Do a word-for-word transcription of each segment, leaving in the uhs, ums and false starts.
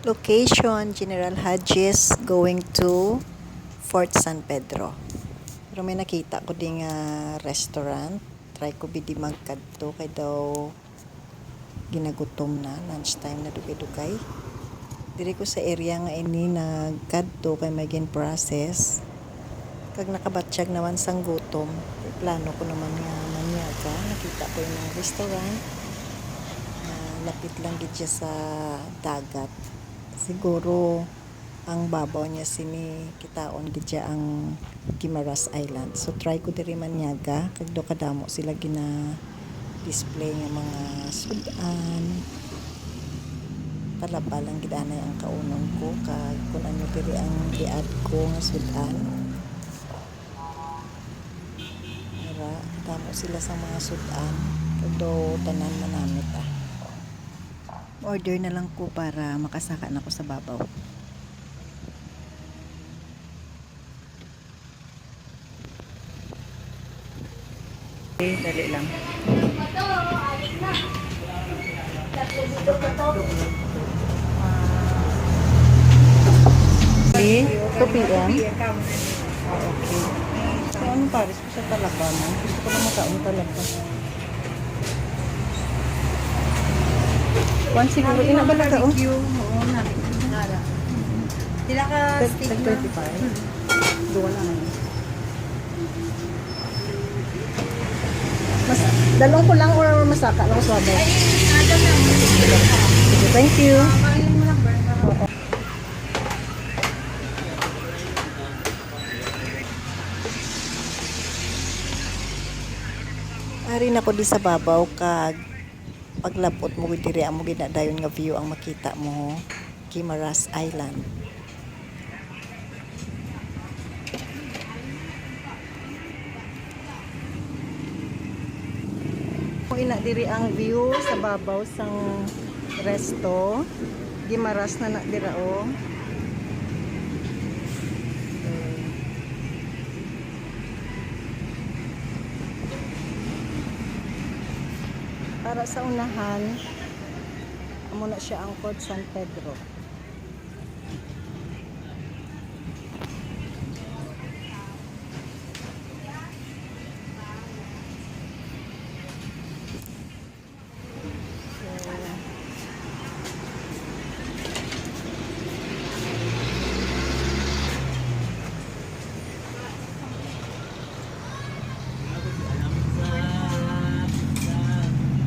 Location, General Hodges going to Fort San Pedro. Pero may nakita ko di nga restaurant. Try ko bidi magkadto kay daw ginagutom na, lunch time na dugay-dugay. Diri ko sa area nga ini nagkadto kay may gin-process. Kag nakabatyag naman sang gutom. Plano ko naman nga manyaga. Nakita ko yung restaurant. Ah, lapit lang gid siya sa dagat. Siguro ang babaw niya sini kitaon gid siya ang Guimaras Island. So try ko diri manyaga kag do kadamo sila gina-display nga mga sud-an. Talaba lang gid anay ang kaunon ko kag kun ano diri ang giad ko nga sud-an. Mura, damo sila sa mga sud-an. Kag do tanan manamit, ah. Order na lang ko para makasaka na ko sa babaw. Okay, dali lang. Okay, two P M. Ah, okay. So, ano, pares ko sa talaba, no? Gusto ko na makaon talaba. One siguro, ina ba nagkaon? Barbecue, oo, na. Nara. Sila ka Tag-, steak tag na. Twenty-five. Duwa lang. Mas, dalong ko lang or masaka lang sa babaw? Ay, adam lang. Thank you. Ah, kain mo lang, Bern. Ari na ko di sa babaw, kag paglabot mo gid diri, amo gid na dayon nga view ang makita mo, Guimaras Island. Amo ina diri ang view sa babaw sang resto. Guimaras na na dira, oh. Para sa unahan, amo na siya ang Fort San Pedro.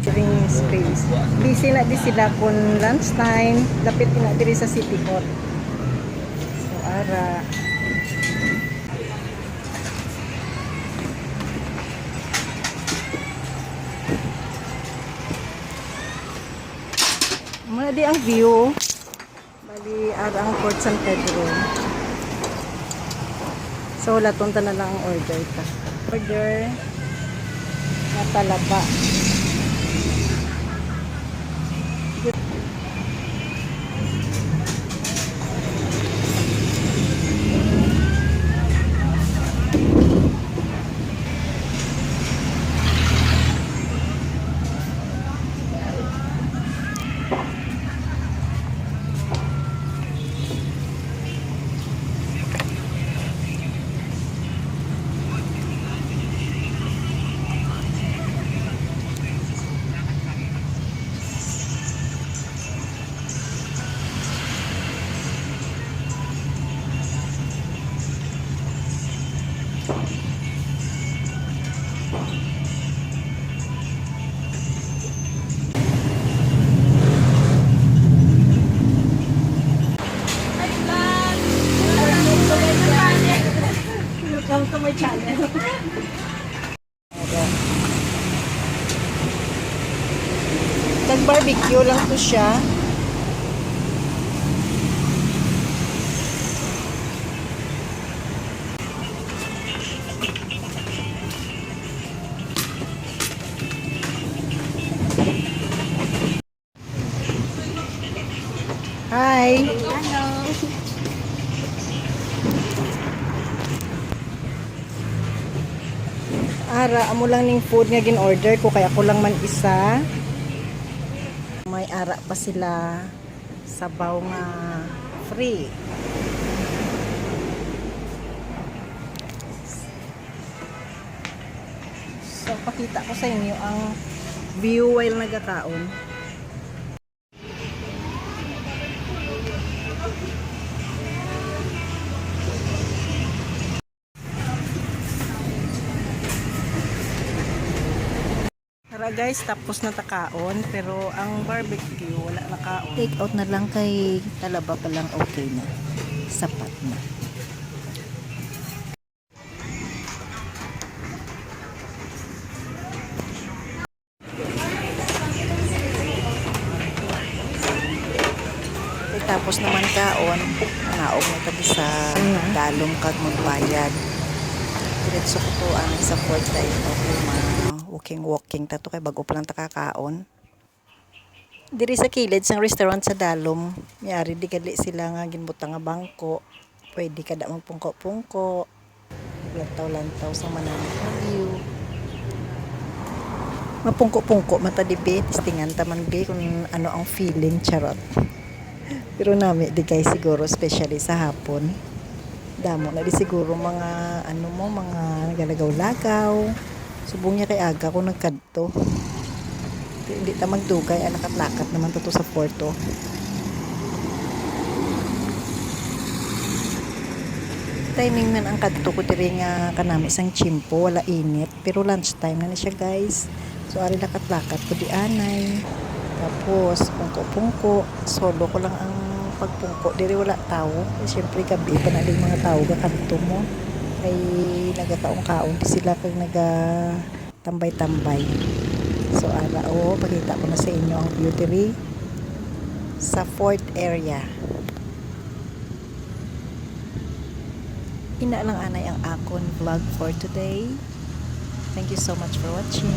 Dring space. Busy na di sila kun lunch time. Dapit na diri sa City Hall. So, ara. Muna di ang view. Bali, ara ang Fort San Pedro. So, laton ta na lang ang order ta. Order na talaba. Welcome to my channel. Nag-barbecue lang to siya. Hi. Hello. Ara, amo lang ning food nga gin-order ko kay ako lang man isa. May ara pa sila. Sabaw nga free. So, pakita ko sa inyo ang view while nagakaon. Tara guys, tapos na ta kaon, pero ang barbecue wala na kaon. Take out na lang kay talaba pa lang, okay na. Sapat na. Tapos naman kaon, naog na kami sa dalom kag magbayad. Diretso ko to ang sa fourth time of walking-walking ta to kay bag-o pa lang ta kakaon. Diri sa kilid sang restaurant sa dalom, may ari di gali sila nga ginbutang nga bangko. Pwede ka da magpungko-pungko. Lantaw-lantaw sa mananap nga view. Mapungko-pungko man ta di, be. Testingan ta man, be, kung ano ang feeling, charot. Pero nami di, guys, siguro, especially sa hapon. Damo na di siguro mga, ano mo, mga nagalagaw-lagaw. Subong niya kay aga ko nagkadto. Hindi ta magdugay, ah, lakat-lakat naman ta to sa fourth, oh. Timing man ang kadto ko diri nga kanami sang tiyempo, wala init. Pero lunch time na ni siya, guys. So, ari lakat-lakat ko di anay. Tapos, pungko-pungko. Solo ko lang ang pagpungko. Diri wala tawo. Eh, syempre, gabi pa na din mga tawo gakanto mo. Kay nagakaon-kaon di sila kag naga tambay-tambay. So, ara, oh, pakita ko na sa inyo ang view diri sa fourth area. Ina lang anay ang akon vlog for today. Thank you so much for watching.